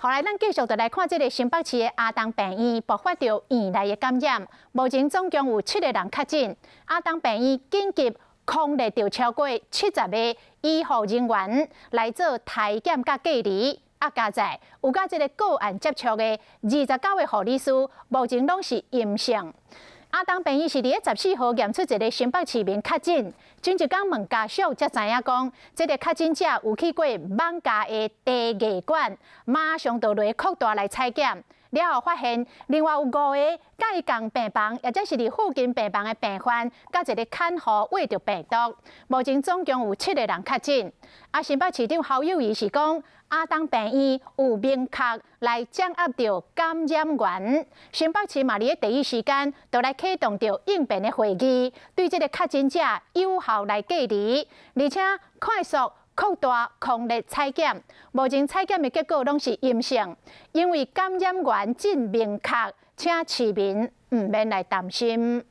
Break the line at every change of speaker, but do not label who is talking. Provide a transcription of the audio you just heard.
後來，咱繼續就來看這个新北市的阿東病院爆發著院內的感染，目前總共有七个人確診。阿東病院緊急匡列著超過70个醫護人員來做篩檢佮隔離。啊，佳哉有佮這个個案接觸的29个護理師，目前攏是陰性。阿東病院是佇咧14號驗出一个新北市民確診，前一工問家屬才知影講，這个確診者有去過艋舺的茶藝館，馬上就來擴大來採檢，了後發現另外有五个佮伊仝病房，抑者是佇附近病房的病患，佮一个看護秽著病毒。目前總共有七个人確診。啊，新北市長侯友宜是講，阿東病院有明確來掌握著感染源，新北市嘛佇咧第一時間就來啟動著應變的會議，對這个確診者有效來隔離，而且快速擴大匡列採檢。目前採檢的結果攏是陰性，因為感染源真明確，請市民毋免來擔心。